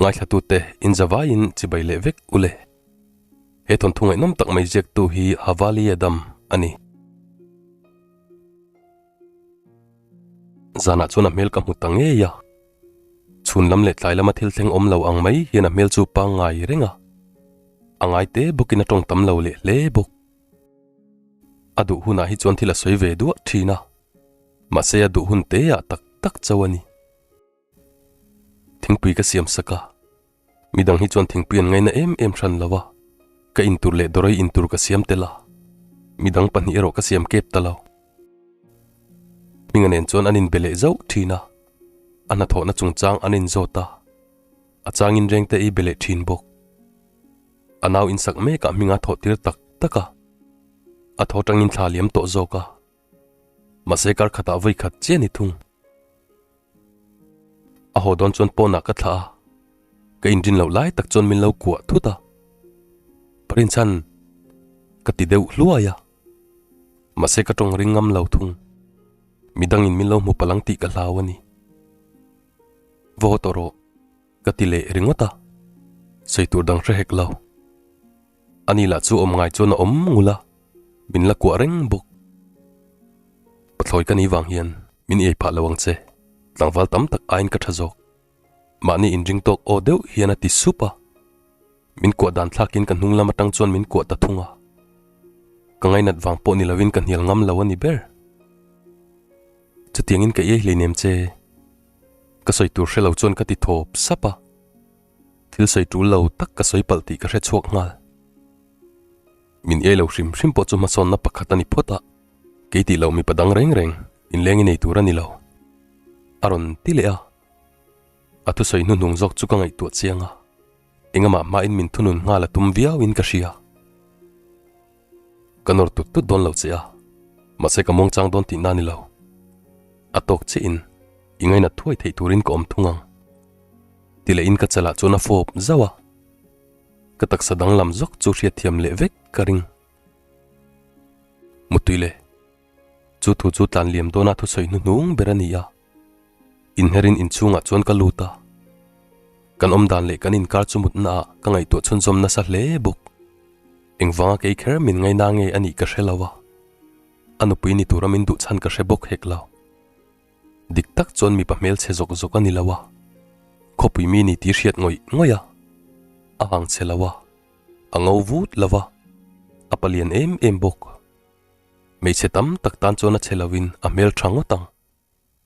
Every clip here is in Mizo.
Ngaithlatute inzavaiin chibai leh vek u le. He thawnthu ngaihnawm tak mai ziaktu hi Havali Adam a ni. Zanah chuan a hmel ka hmu ta ngei a. Chhun lam leh tlai lama thil thleng awm lo ang mai hian a hmel chu pangngai reng a. A ngai te bawkin a tawng tam lo leh hle bawk. A duh hunah hi chuan thil a sawi ve duah thin a. Mahse a duh hun te ah tak tak chauh a ni. Thingpui ka siam sak a, midang hi chuan thingpui an ngaina em em hran lo a, ka intur leh dawrei intur ka siam tel a, midang pahnih erawh ka siam kep ta lo. Hminga nen chuan an inbe leh zauh thin a, a hnathawhna chungchang an inzawt a, a changin rengte ei be leh thin bawk. A nau insak mekah hminga thawh tir tak tak a, a thaw tangin thla liam tawh zawk a. Mahse kar khatah vawi khat chiah ni thung. A haw dawn chuan pawnah ka thlah a, ka inrin loh lai tak chuan min lo kuah thut a. Parinchhan ka ti deuh hluai a, mahse ka tawng ring ngam lo thung. Midangin min lo hmu palang tih ka hlau a ni. Va haw tawh rawh ka ti leh ringawt a, sawi tur dang hre hek lo. Ani lah chu awm ngai chuan a awm ngul a, min la kuah reng bawk. Pathlawi ka ni vang hian min iai phah lo ang che, tlangval tam tak aiin ka tha zawk. Mahni inring tawk aw deuh hian a ti sup a, min kuah dan thlakin ka hnung lam atang chuan min kuah ta thung a. Ka ngainat vang pawh ni lovin ka hnial ngam lo a ni ber. Chutiangin ka iai hleinem che, ka sawi tur hre lo chuan ka ti thawp sap a. Thil sawi tul lo tak ka sawi palh tih ka hre chhuak nghal. Min iai lo hrim hrim pawh chu hmasawnna pakhat a ni phawt a, kei tih loh mipa dang reng reng inleng i nei tur a ni lo. A rawn ti leh a. A thusawi hnuhnung zawk chu ka ngaihtuah chiang a, engamah hmain min thunun nghal a tum viauin ka hria. Ka nawr tut tut dawn lo che a, mahse ka muangchang dawn tihna a ni lo. A tawk chiahin i ngainat thuai theih turin ka awm thung ang. Ti leh in ka chalah chuan a fawp zauh a, ka taksa danglam zawk chu hriatthiam leh vek ka ring. Mutui le, chu thu chu tlan liam dawna thusawi hnuhnung ber a ni a, inherin inchhungah chuan ka lut a, kan awm dan leh kan inkar chu mutna ah ka ngaihtuah chhunzawm nasa hle bawk. Engvanga kei kher min ngaina nge a nih ka hre lo a, a nupui ni tura min duh chhan ka hre bawk hek lo. Dik tak chuan mipa hmelchhe zawk zawk a ni lo a, khawpui mi ni tih hriat ngawih ngawih a, a hang chhe lo a, a ngo vut lo a, a palian em em bawk. Hmeichhe tam tak tan chuan a chhe lovin a hmel tha ngawt ang,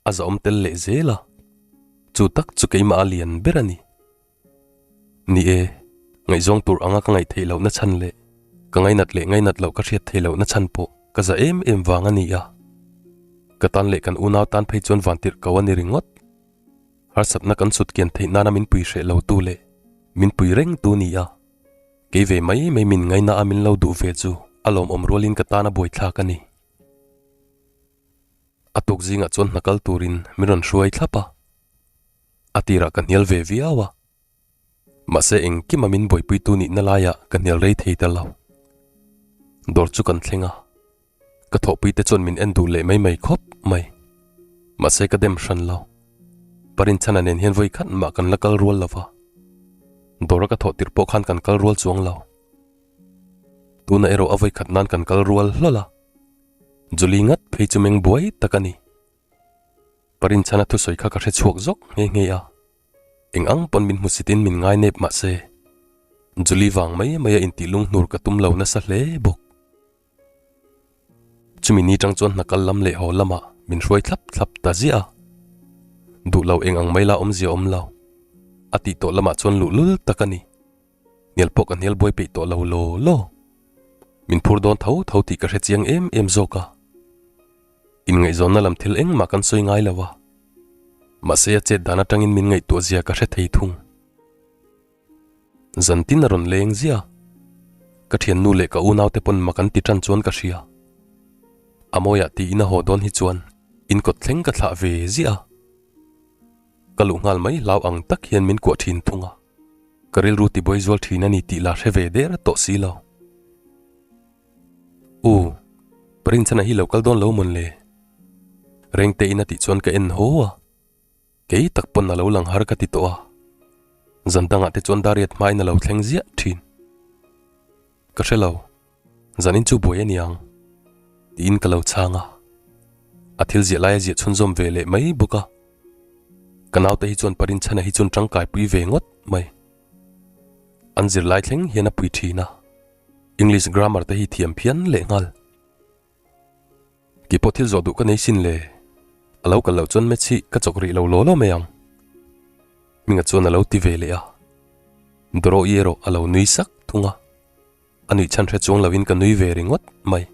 a zahawm tel leh zel a, chu tak chu keimah a lian ber a ni. Ni e, ngaihzawng tur anga ka ngaih theih lohna chhan leh ka ngainat leh ngainat loh ka hriat theih lohna chhan pawh ka za em em vang a ni a. Ka tan leh kan unau tan phei chuan vantirh ko a ni ringawt. Harsatna kan sut kian theih nana min pui hreh lo tu leh min pui reng tu ni a. Kei ve mai mai min ngaina a min lo duh ve chu a lawmawm rualin ka tan a buaithlak a ni. A tuk zingah chuan hna kal turin min rawn hruai thlap a. A tirah ka hnial ve viau a, mahse engkima min buaipuitu nihna laiah ka hnial rei thei ta lo. Dawr chu kan thleng a, ka thawhpuite chuan min en duh leh mai mai khawp mai. Mahse ka dem hran lo. Parinchhana nen hian vawi khat mah kan la kal rual lo va, dawra ka thawh tirh pawh khan kan kal rual chuang lo. Tuna erawh a vawi khat nan kan kal rual hlawl a, Julie ngat phei chu meng buai tak a ni. Parinchhana thusawi kha ka hre chhuak zawk nghe nghe a, eng ang pawn min hmusitin min ngai nep mah se, Julie vang mai mai a intih lunghnur ka tum lo nasa hle bawk. Chumi ni tang chuan hna kal lam leh haw lamah min hruai thlap thlap ta ziah a, duh lo eng ang mai la awmzia awm lo, a tih tawh lamah chuan luhlul tak a ni. Hnial pawh ka hnial buai peih tawh lo law law. Min phur dawn tho tho tih ka hre chiang em em zawk a. Inngaihzawnna lam thil engmah kan sawi ngai lo a, mahse a chet dan atangin min ngaihtuah zia ka hre thei thung. Zan tin a rawn leng zia. Ka thiannu leh ka unaute pawn mak an ti tan chuan ka hria. A mawiah tiin a haw dawn hi chuan in kawt thleng ka thlah ve ziah a. Ka luh nghal mai hlau ang tak hian min kuah thin thung a. Ka rilru tibuai zual thin a ni tih la hre ve der tawh si lo. U, Parinchhana hi lo kal dawn lo mawn le? Rengte in a tih chuan ka en haw a, kei tak pawn a lo lang har ka ti tawh a. Zan dangah te chuan Dariat hmain a lo thleng ziah thin. Ka hre lo, zanin chu buai a niang, tiin ka lo chhang a. A thil ziah lai a ziah chhunzawm ve leh mai bawk a. Ka naute hi chuan Parinchhana hi chuan tangkai pui ve ngawt mai. An zirlai thleng hian a pui thin a, English grammar te hi thiam phian leh nghal. Kei pawh thil zawh duh ka nei sin le. A lo kal loh chuan match hi ka chawk rih lo law law mai ang. Hminga chuan a lo ti ve leh a. Doro-i erawh a lo nui sak thung a. A nuih chhan hre chuang loin ka nui ve ringawt mai.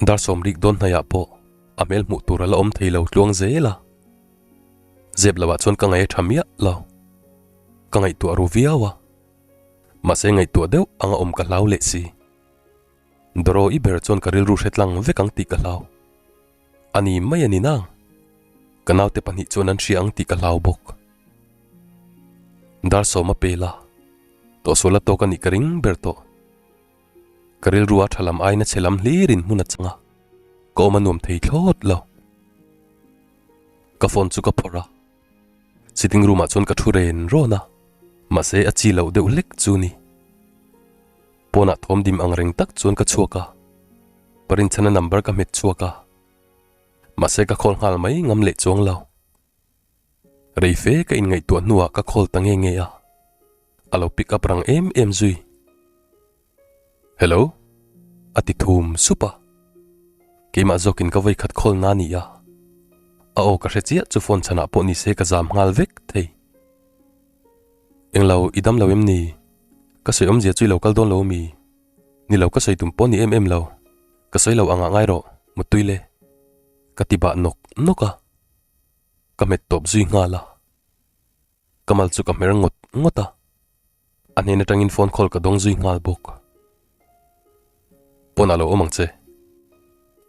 Dar sawmrik dawn hnaiah pawh a hmel hmuh tur a la awm thei lo tluang zel a. Zep loah chuan ka ngaih a tha miah lo. Ka ngaihtuah ru viau a. Mahse ngaihtuah deuh anga awm ka hlau leh si. Doro i ber chuan ka rilru hre tlang vek ang tih ka hlau. A ni mai a ni nang. Ka naute pahnih chuan an hria ang tih ka hlau bawk. Dar sawm a pel a, tawhsual a tawk a nih ka ring ber tawh. Ka rilru a tha lam aiin a chhe lam hlirin hmun a chang a, ka awm a nuam thei thlawt lo. Ka phone chu ka phawrh a, sitting room ah chuan ka thu ren rawn a, mahse a chi loh deuh hlek chu ni. Pawnah thawm dim ang reng tak chuan ka chhuak a, Parinchhana number ka hmet chhuak a, mahse ka call nghal mai ngam leh chuang lo. Rei fe ka inngaihtuah hnuah ka call ta nge nge a, a lo pick up rang em em zui. Hello? a ti thum sup a, keimah zawkin ka vawikhat call na ni a, a aw ka hre chiah chu phone chhanah pawh nise ka zam nghal vek thei. Englo, i dam lo em ni? Ka sawi awmzia chu i lo kal dawn lo ami? Ni lo, ka sawi tum pawh ni em em lo. Ka sawi lo angah ngai rawh, muttui le. Ka ti bah nawk nawk a. Ka hmet tawp zui nghal a. Ka mal chu ka hmer ngawt ngawt a. A hnen atangin phone call ka dawng zui nghal bawk. Pawnah lo awm ang che.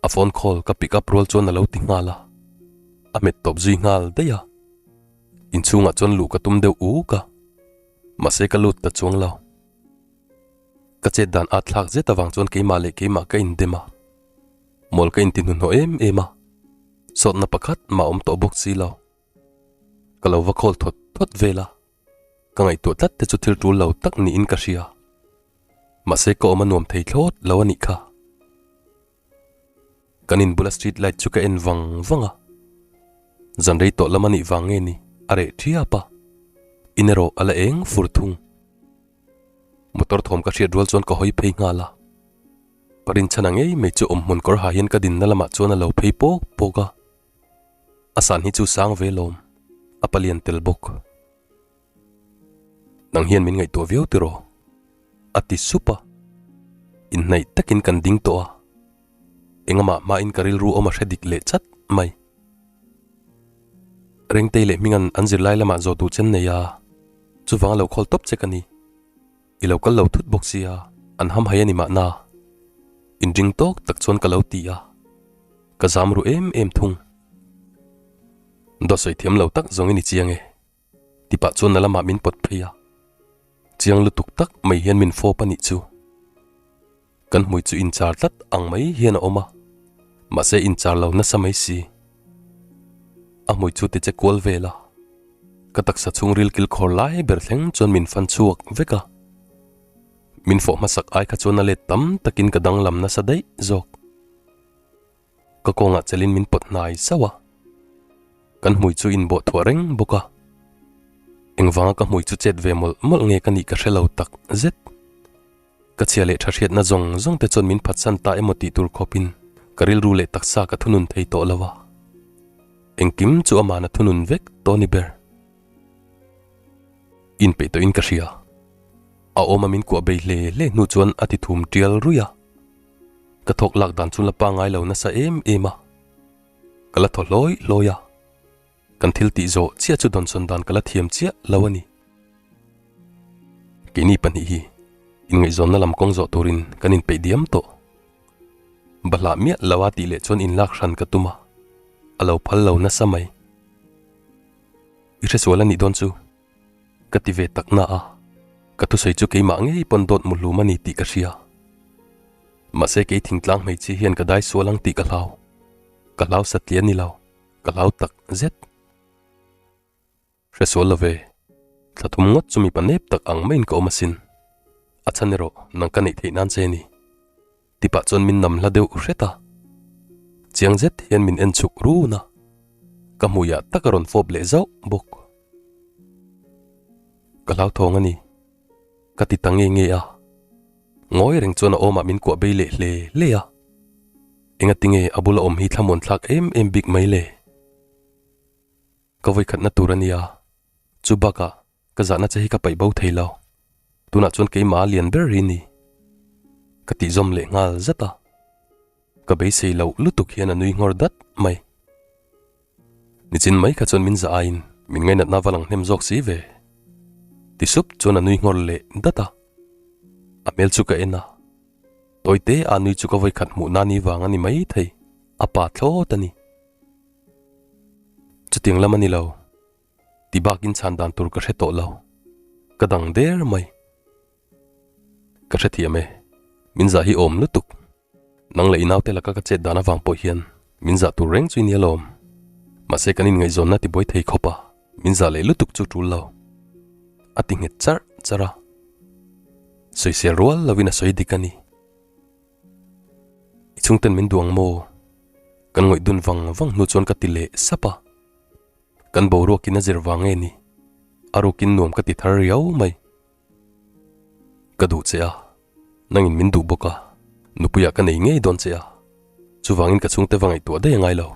A phone call ka pick up rual chuan a lo ti nghal a. A hmet tawp zui nghal daih a. Inchhungah chuan luh ka tum deuh uk a. Mahse ka lut ta chuang lo. Ka chet dan at thlak zet avang chuan keimah leh keimah ka indem a. Mawl ka inti hnuhnawh em em a. Sawtna pakhat mah awm tawh bawk si lo. Ka lo va call thawt thawt vel a. Ka ngaihtuah tlat te chu thil tul lo tak niin ka hria. Mahse ka awm a nuam thei thlawt lo a nih kha. Kan inbula street light chu ka en vang vang a. Zan rei tawh lam a nih vang nge ni a reh thiap a. In erawh a la eng fur thung. Motor thawm ka hriat rual chuan ka hawi phei nghal a. Parinchhana ngei mai chu awmhmun kawr ha hian ka dinna lamah chuan a lo phei pawk pawk a. A san hi chu sang ve lawm, a palian tel bawk. Nang hian min ngaihtuah viau tiraw? A ti sup a. Inhnaih takin kan ding tawh a. Engamah hmain ka rilru awm a hre dik leh chat mai. Rengtei leh Hminga'n an zirlai lamah zawh duh chen nei a, chuvang a lo khawl tawp che ka ni. I lo kal lo thut bawk sia, an ham hai a ni mahna. Inring tawk tak chuan ka lo ti a, ka zam ru em em thung. Dawt sawi thiam lo tak zawng i ni chiang e. Ti pah chuan na lamah min pawt phei a, chiang lutuk tak mai hian min fawp a nih chu. Kan hmui chu inchar tlat ang mai hian a awm a, mahse inchar lo nasa mai si. A hmui chu ti che kual vel a, ka taksa chhungril kilkhawr lai ber thleng chuan min fan chhuak vek a. Min fawh hmasak ai kha chuan a let tam takin ka danglam nasa daih zawk. Ka kawngah chelin min pawt hnai sauh a, kan hmui chu inbawh thuah reng bawk a. Engvanga ka hmui chu chet ve mawlh mawlh nge ka nih ka hre lo tak zet. Ka chhia leh tha hriatna zawng zawng te chuan min phatsan ta emaw tih tur khawpin ka rilru leh taksa ka thunun thei tawh lo a. Engkim chu amahna thunun vek tawh a ni ber. Inpeih tawhin ka hria. A awma min kuah bei hle hle hnu chuan a ti thum tial ruih a. Ka thawk lak dan chu la pangai lo nasa em em a, ka la thaw hlawi hlawi a, kan thil tih zawh chiah chu dawnsawn dan ka la thiam chiah lo a ni. Keini pahnih hi inngaihzawnna lam kawng zawh turin kan inpeih diam tawh. Bahlah miah lo a tih leh chuan inlak hran ka tum a, a lo phal lo nasa mai. I hresual a nih dawn chu. Ka ti ve tak na a, ka thusawi chu keimah ngei pawn dawt muhlum a ni tih ka hria. Mahse kei thingtlang hmeichhia hian ka dai sual ang tih ka hlau. Ka hlau satliah a ni lo, ka hlau tak zet. Hre sual lo ve. Thla thum ngawt chu mipa nep tak ang maiin ka awm asin. A chhan erawh nang ka neih theih nan che ni. Tipah chuan min nam hla deuh hret a. Chiang zet hian min en chhuk run a. Ka hmuiah tak a rawn fawp leh zauh bawk. Ka hlauthawng a ni. Ka ti ta nge nge a. Ngawi reng chuan a awmah min kuah bei leh hle hle a. Engatinge a bula awm hi thlamuan thlak em em bik mai le? Ka vawikhatna tur a nia. Chu bakah ka zahna che hi ka paih bo thei lo. Tunah chuan keimah a lian ber hi ni. Ka tih zawm leh nghal zat a. Ka beisei loh lutuk hian a nui nghawr dat mai. Nichin mai kha chuan min zah aiin min ngainatna va lang hnem zawk si ve. Ti sup chuan a nui nghawr leh dat a. A hmel chu ka en a. Tawite a nui chu ka vawikhat hmuh na ni vang a ni mai thei. A pa thlawt a ni. Chutiang lam a ni lo. Ti bakin chhan dan tur ka hre tawh lo. Ka dang der mai. Ka hrethiam e. Min zah hi awm lutuk. Nang leh i naute laka ka chet dan avang pawh hian min zah tur reng chu i nia lawm. Mahse kan inngaihzawnna ti buai thei khawp a, min zah leh lutuk chu tul lo. A ti nghet charh charh a. Sawisel rual lovin a sawi dik a ni. I chhungten min duh ang maw? Kan ngawih dun vang vang hnu chuan ka ti leh sap a. Kan boruakin a zir vang nge ni? A rukin nuam ka ti thar riau mai. Ka duh che a, nangin min duh bawk a, nupuiah ka nei ngei dawn che a, chuvangin ka chhungte va ngaihtuah daih a ngai lo.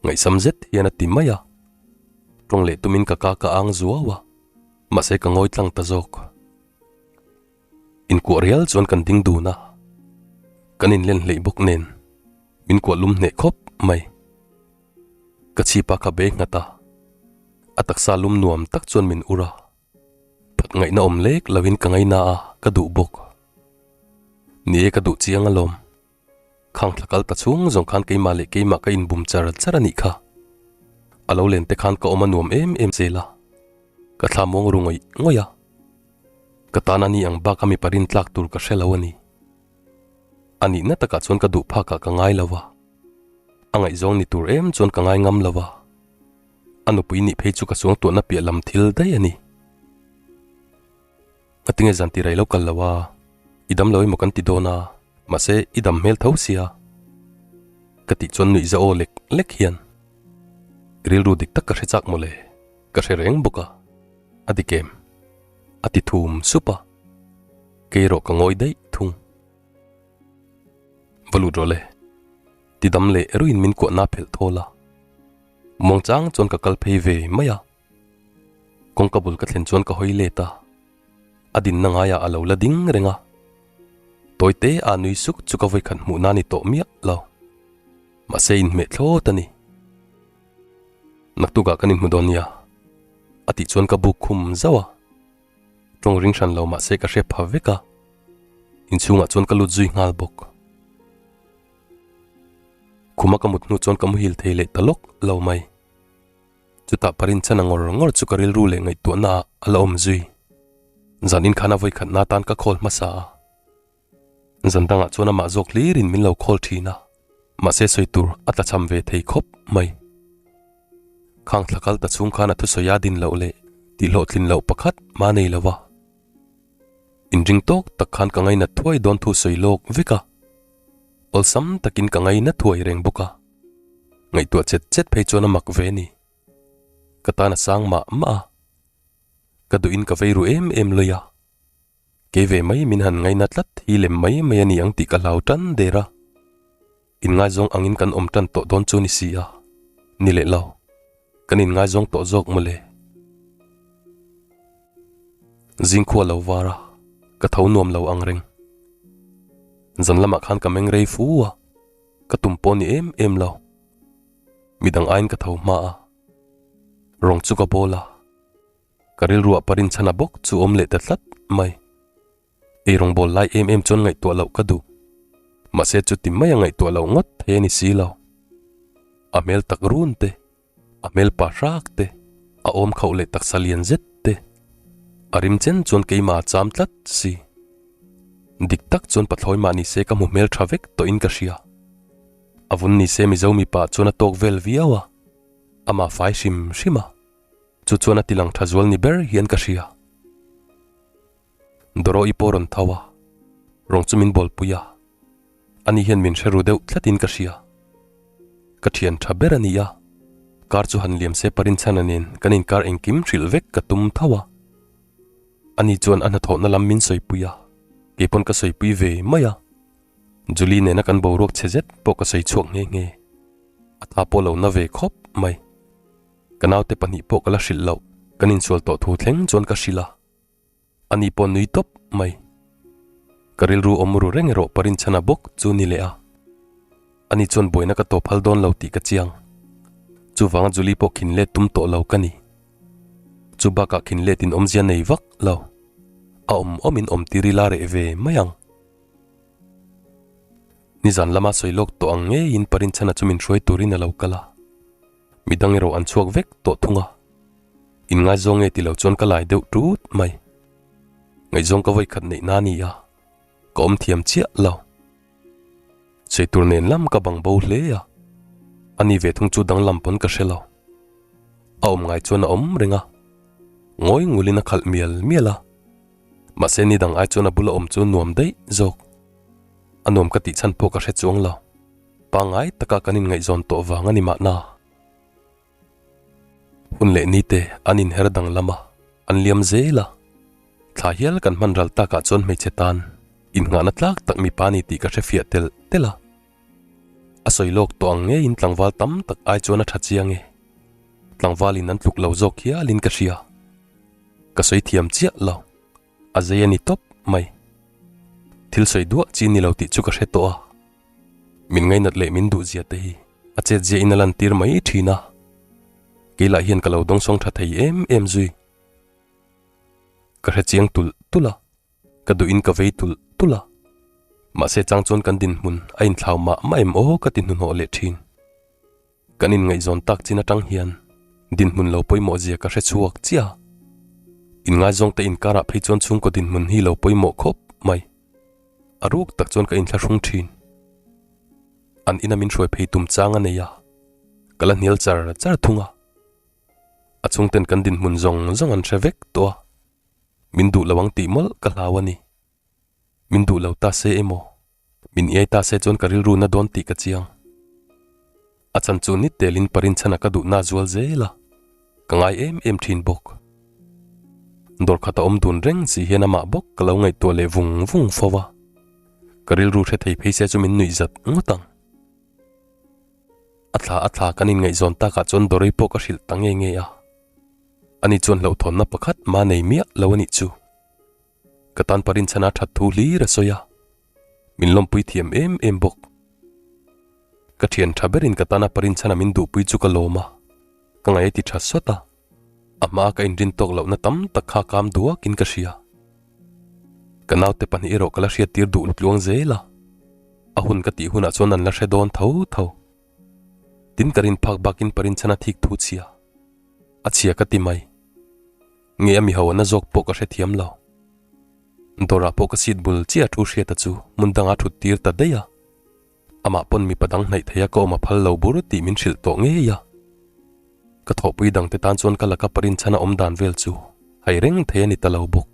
Ngaihsam zet hian a ti mai a, tawng leh tumin ka ka ka ang zuau a, mahse ka ngawi tlang ta zawk. Inkuah rial chuan kan ding dun a, kan inlen hleih bawk nen min kuah lum hneh khawp mai. Ka chhipa kha be nghat a, a taksa lum nuam tak chuan min ur a. Phat ngaihna awm lek lovin ka ngaina a, ka duh bawk. Ni e ka duh chiang alawm. Khang thla kal ta chhung zawng khan keimah leh keimah ka inbum char char a nih kha. A lo len te khan ka awm a nuam em em zel a. Ka thla muang ru ngawih ngawih a. Ka tan a ni ang bak a mipa rin tlak tur ka hre lo a ni. A nihna takah chuan ka duh phakah ka ngai lo a. A ngaihzawng ni tur em chuan ka ngai ngam lo a. A nupui nih phei chu ka suangtuahna piah lam thil daih a ni. Ngatinge zan ti rei lo kal lo a, i dam lo emaw kan ti dawn a, mahse i dam hmel tho sia. Ka tih chuan nuih za aw lek lek hian rilru dik tak ka hre chak mawle, ka hre reng bawk a, a dik em? A ti thum sup a, kei erawh ka ngawi daih thung. Va lut rawh le, ti dam leh ruiin min kuahna phelh thawl a. Muangchang chuan ka kal phei ve mai a, kawngka bul ka thlen chuan ka hawi let a, a dinna ngaiah a lo la ding reng a, tawi te a nui suk chu ka vawikhat hmuh na ni tawh miah lo, mahse inhmeh thlawt a ni. Naktukah kan inhmu dawn nia, a tih chuan ka buk khum zauh a, tawng ring hran lo mahse ka hre pha vek a, inchhungah chuan ka lut zui nghal bawk. Khuma ka mut hnu chuan ka muhil thei leh ta lawk lo mai. Chutah parin chhan a ngawr ngawr chu ka rilru leh ngaihtuahna ah a la awm zui. Zan in khan a vawikhatna atan ka call hmasa a. Zan dangah chuan amah zawk hlirin min lo call thin a, mahse sawi tur a tlachham ve thei khawp mai. Khang thla kal ta chhung khan a thusawi a din loh leh tihhlawhtlin loh pakhat mah nei lo va. Inring tawk tak khan ka ngainat thuai dawn thu sawi lawk vek a. Awlsam takin ka ngaina thuai reng bawk a, ngaihtuah chet chet phei chuan a mak ve ni. Ka tan a sang mah mah a, ka duhin ka vei ru em em lawih a, kei ve mai min han ngaina tlat hi lem mai mai a ni ang tih ka hlau tan der a, inngaizawng angin kan awm tan tawh dawn chu ni si a, ni leh lo, kan inngaizawng tawh zawk mawle. Zingkhua lo var a, ka tho nuam lo ang reng. Zan lamah khan ka meng rei fu a, ka tum pawh ni em em lo. Midang aiin ka tho hma a, rawng chu ka bawl a, ka rilruah parin chhana bawk chu awm leh ta tlat mai. Ei rawngbawl lai em em chuan ngaihtuah loh ka duh. Mahse chuti maia ngaihtuah loh ngawt thei a ni si lo. A hmel tak run te. A hmel pa hrak te, a awm khauh leh taksa lian zet te, a rim chen chuan keimah a cham tlat si. Dik tak chuan pathlawi mah ni se ka hmu hmel tha vek tawhin ka hria. A vun ni se Mizo mipa chuan a tawk vel viau a, amah fai hrim hrim a. Chu chuan a tilang tha zual ni ber hian ka hria. Doro-i pawh rawn tho a, rawng chu min bawlpui a, ani hian min hre ru deuh tlatin ka hria. Ka thian tha ber a ni a, kar chu han liam se Parinchhana nen kan inkar engkim hrilh vek ka tum tho a. Ani chuan a hnathawhna lam min sawipui a, kei pawn ka sawipui ve mai a. Julie nena kan boruak chhe zet pawh ka sawi chhuak nghe nghe. A tha pawh lo na ve khawp mai. Ka naute pahnih pawh ka la hrilh loh, kan insual tawh thu thleng chuan ka hrilh a. Ani pawh nui tawp mai. Ka rilru awm ru reng erawh Parinchhana bawk chu ni leh a. Ani chuan buaina ka tawp hal dawn lo tih ka chiang. Chuvanga Julie pawh khin let tum tawh lo ka ni. Chu bakah khin let in awmzia nei vak lo. A awm awmin awm tir ila reh ve mai ang. Nizan lama sawi lawk tawh ang ngeiin Parinchhana chu min hruai turin a lo kal a. Midang erawh an chhuak vek tawh thung a. Inngaizawng nge ti lo chuan ka lai deuh tut mai. Ngaihzawng ka vawikhat neih na ni a, ka awm thiam chiah lo. Sawi tur nen lam ka bang bo hle a, ani ve thung chu danglam pawn ka hre lo. A awm ngai chuan a awm reng a, ngawi ngulin a khalh mial mial a. Mahse ni dang ai chuan a bula awm chu nuam daih zawk. A nuam ka tih chhan pawh ka hre chuang lo. Pangngai taka kan inngaihzawn tawh vang a ni mahna. Hun leh ni te an inher danglam a, an liam zel a. Thla hial kan hman ral takah chuan hmeichhe tan innghahna tlak tak mipa a ni tih ka hre fiah telh telh a. A sawi lawk tawh ang ngeiin tlangval tam tak ai chuan a tha chiang e. Tlangvalin an tluk lo zawk hialin ka hria. Ka sawi thiam chiah lo. A zei a ni tawp mai. Thil sawi duah chi ni lo tih chu ka hre tawh a. Min ngainat leh min duh zia te hi a chet zia in a lan tir mai thin a. Kei lah hian ka lo dawngsawng tha thei em em zui. Ka hre chiang tulh tulh a, ka duh in ka vei tulh tulh a. Mahse chang chuan kan dinhmun a inthlau mah mah em aw ka ti hnuhnawh leh thin. Kan inngaihzawn tak chin atang hian dinhmun lo pawimawh zia ka hre chhuak chiah a. Inngaizawng te inkarah phei chuan chhungkaw dinhmun hi lo pawimawh khawp mai. A ruk tak chuan ka inthlahrung thin. An ina min hruai phei tum chang a nei a, ka la hnial char char thung a. A chhungten kan dinhmun zawng zawng an hre vek tawh a, min duh lo ang tih mawlh ka hlau a ni. Min duh lo ta se emaw, min iai ta se chuan ka rilru na dawn tih ka chiang. A chan chu ni telin Parinchhana ka duhna zual zel a, ka ngai em em thin bawk. Dawr khat a awm dun reng si hian amah bawk ka lo ngaihtuah leh vung vung fo a, ka rilru hre thei phei se chu min nuih zat ngawt ang. A thla a thla kan inngaihzawn takah chuan Dorei pawh ka hrilh ta nge nge a, ani chuan hlauhthawnna pakhat mah nei miah lo a nih chu. Ka tan Parinchhana that thu hlir a sawi a, min lawmpui thiam em em bawk. Ka thian tha berin ka tana Parinchhana min duhpui chu ka lawm a, ka ngaih a ti tha sawt a, a hmaa ka inrin tawk lohna tam tak kha kam duakin ka hria. Ka naute pahnih erawh ka la hriattir duh tluang zel a, a hun ka tih hunah chuan an la hre dawn tho tho. Tin ka rin phak bakin Parinchhana thik thu chhia a chhia ka ti mai. Nge a miho ana zawk pawh ka hrethiam lo. Dawrah pawh ka seat bul chiah thu hriata chu hmun danga thut tir ta daih a. Amah pawn mipa dang hnaih theia ka awm a phal lo bur tih min hrilh tawh ngei a. Ka thawhpui dangte tan chuan ka laka parinchhana awm dan vel chu hai reng thei a ni ta lo bawk.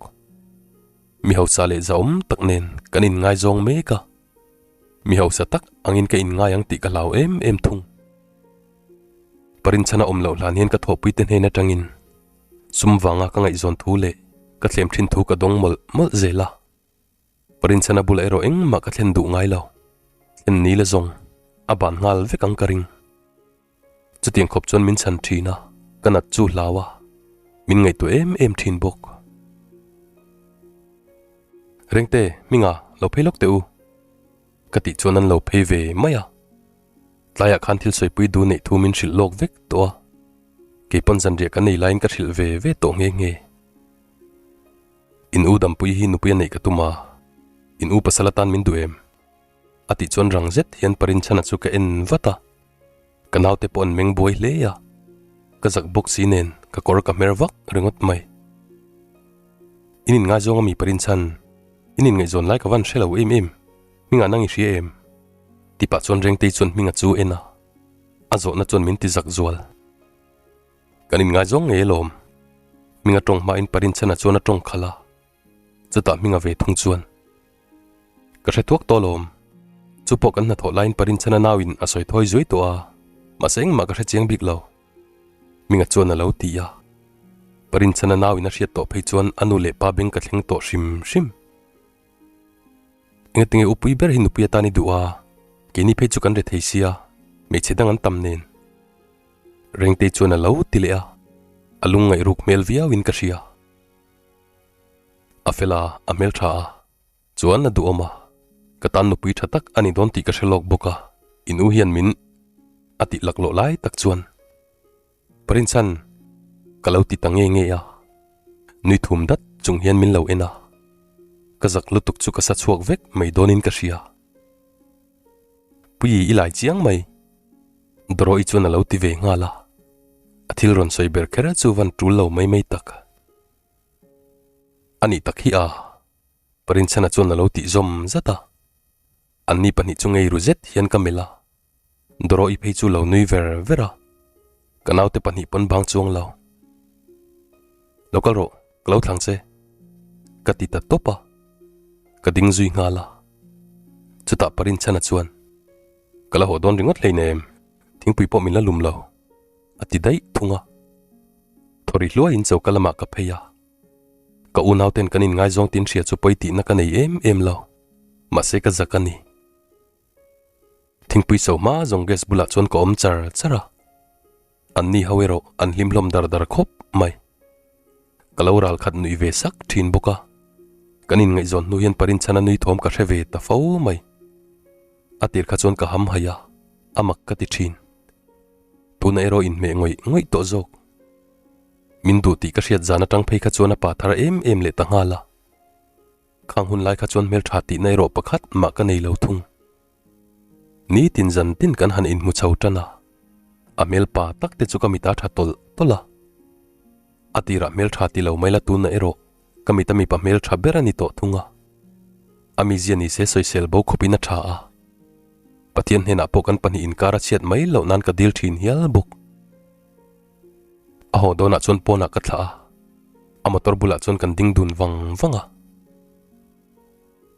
Mi hausa leh zahawm tak nen kan inngaizawng mek a. Mi hausa tak angin ka inngai ang tih ka hlau em em thung. Parinchhana awm loh hlan hian ka thawhpuite hnen atangin Sum vanga ka ngaihzawn thu leh ka thlem thin thu ka dawng mawlh mawlh zel a. Parinchhana bulah erawh engmah ka thlen duh ngai lo. Thlen ni la zawng a ban nghal vek ang ka ring. Chutiang khawp chuan min chhan thin a, ka nat chu hlau a, min ngaihtuah em em thin bawk. Rengte, Hminga, lo phei lawk teh u. Ka tih chuan an lo phei ve mai a. Tlaiah khan thil sawipui du neih thu min hrilh lawk vek tawh a, kei pawn zanriah ka nei laiin ka hrilh ve ve tawh nghe nghe. In u dampui hi nupui a neih ka tum a, in u pasal atan min duh em? A tih chuan rang zet hian Parinchhana chu ka en vat a, ka naute pawh an meng buai hle a, ka zak bawk si nen ka kawr ka hmer vak ringawt mai. In inngaizawng ami Parinchhan, in inngaihzawn lai ka van hre lo em em, hmingah nang i hria em? Ti pah chuan Rengtei chuan hminga chu en a, a zawhna chuan min ti zak zual. Kan inngaizawng ngei alawm. Hminga tawng hmain Parinchhana chuan a tawng khalh a, chutah Hminga ve thung chuan, Ka hre thuak tawh alawm. Chu pawh kan hnathawh laiin Parinchhana nauin a sawi thawi zuai tawh a, mahse engmah ka hre chiang bik lo. Hminga chuan a lo ti a. Parinchhana nauin a hriat tawh phei chuan a nu leh pa beng ka thleng tawh hrim hrim. Engatinge upui ber hi nupui atan i duh a, keini phei chu kan re thei sia, hmeichhe dang an tam nen. Rengtei chuan a lo ti leh a, a lungngaih ruk hmel viauin ka hria. A fel a, a hmeltha a, chuan a duhawm a, ka tan nupui tha tak a ni dawn tih ka hre lawk bawk a, in u hian min a tih laklawh lai tak chuan Parinchhan ka lo ti ta nge nge a, nui thum dat chung hian min lo en a, ka zak lutuk chu ka sa chhuak vek mai dawnin ka hria. Pui i lai chiang mai. Dawrawi chuan a lo ti ve nghal a, a thil rawn sawi ber kher chu van tul lo mai mai tak. A nih tak hi a, Parinchhana chuan a lo tih zawm zat a, anni pahnih chu ngei ru zet hian ka melh a, Dawrawi phei chu lo nui ver ver a, ka naute pahnih pawn bang chuang lo. Lo kal rawh, ka lo thlang che, ka ti ta tawp a, ka ding zui nghal a. Chutah Parinchhana chuan, Ka la haw dawn ringawt hleinem, thingpui pawh min la lum lo, a ti daih thung a. Thawri hluaiin choka lamah ka phei a, ka unauten kan inngaizawng tin hria chu pawi tihna ka nei em em lo, mahse ka zak a ni. Thingpui so hma zawng gas bulah chuan ka awm char char a, anni ho erawh an hlim hlawm dar dar khawp mai. Ka lo ral khat nuih ve sak thin bawk a, kan inngaihzawn hnu hian Parinchhana nui thawm ka hre ve ta fo mai. A tir kha chuan ka ham haih a, a mak ka ti thin. Tuna erawh inhmeh ngawih ngawih tawh zawk. Min duh tih ka hriat zan atang phei kha chuan a pa thar em em leh ta nghal a. Khang hun lai kha chuan hmeltha tihna erawh pakhat mah ka nei lo thung. Nitin zan tin kan han inhmu chho tan a, a hmel pa tak te chu ka mita tha tawlh tawlh a. A tirah hmeltha ti lo mai la tuna erawh ka mita mipa hmeltha ber a ni tawh thung a. A mizia ni se sawisel bo khawpin a tha a. Pathian hnenah pawh kan pahnih inkar a chhiat mai loh nan ka dil thin hial bawk. A haw dawnah chuan pawnah ka thlah a, a motor bulah chuan kan ding dun vang vang a.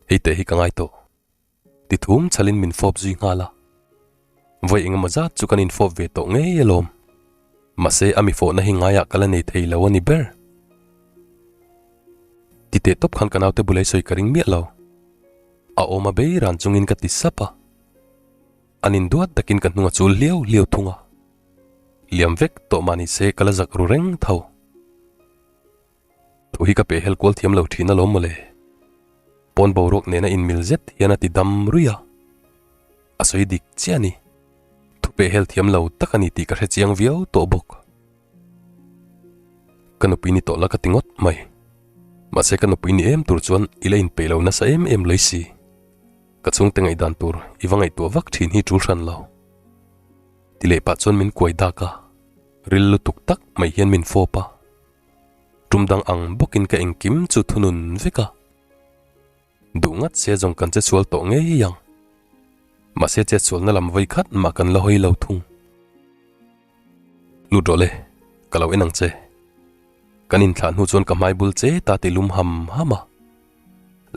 Hei teh hi ka ngai tawh. Ti thum chhalin min fawp zui nghal a. Vawi engemaw zat chu kan infawp ve tawh ngei alawm. Mahse a mi fawhna hi ngaiah ka la nei thei lo a ni ber. Ti teh tawp khan ka naute bulei sawi ka ring miah lo. A awm a bei ran chungin ka ti sap a. An induat takin ka hnung a chul hliau hliau thung a. Liam vek tawh mah ni se ka la zak ru reng tho. Thu hi ka peh hel kual thiam lo thin alawm mawle. Pawn boruak nena inmil zet hian a ti dam ruih a. A sawi dik chiah a ni. Thu peh hel thiam lo tak a ni tih ka hre chiang viau tawh bawk. Ka nupui ni tawh la ka ti ngawt mai. Mahse ka nupui ni em tur chuan i la inpeih lo nasa em em lei si. Ka chhungte ngaihdan tur i va ngaihtuah vak thin hi tul hran lo. Ti leh pah chuan min kuai dak a, ril lutuk tak mai hian min fawp a. Tum dang ang bawkin ka engkim chu thunun vek a. Duh ngat se zawng kan che sual tawh ngei ang. Mahse che sualna lam vawi khat mah kan la hawi lo thung. Lut rawh le, ka lo en ang che. Kan inthlah hnu chuan ka hmai bul che ta ti lum ham ham a.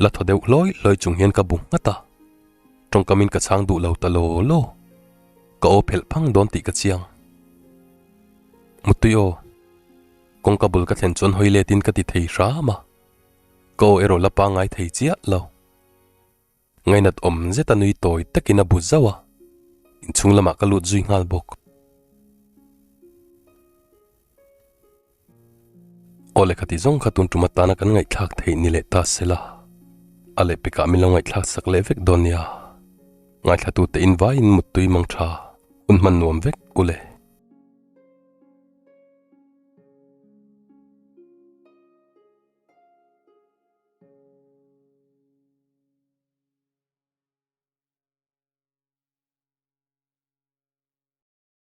La thaw deuh hlawi hlawi chung hian ka bu nghat a. Tawngkamin ka chhang duh lo ta law law. Ka aw phelh phang dawn tih ka chiang. Muttui aw. Kawngka bul ka thlen chuan hawi letin ka ti thei hram a. Ka aw erawh la pangngai thei chiah lo. Ngainat awm zet a nui tawi takin a bu zauh a, inchhung lamah ka lut zui nghal bawk. Aw lehkha ti zawng kha tun tum atana kan ngaihthlak theih ni leh ta sela, a lehpekah min lo ngaihthlak sak leh vek dawn nia. Ngaithlatute in vaiin muttui mang tha, hun hman nuam vek u le.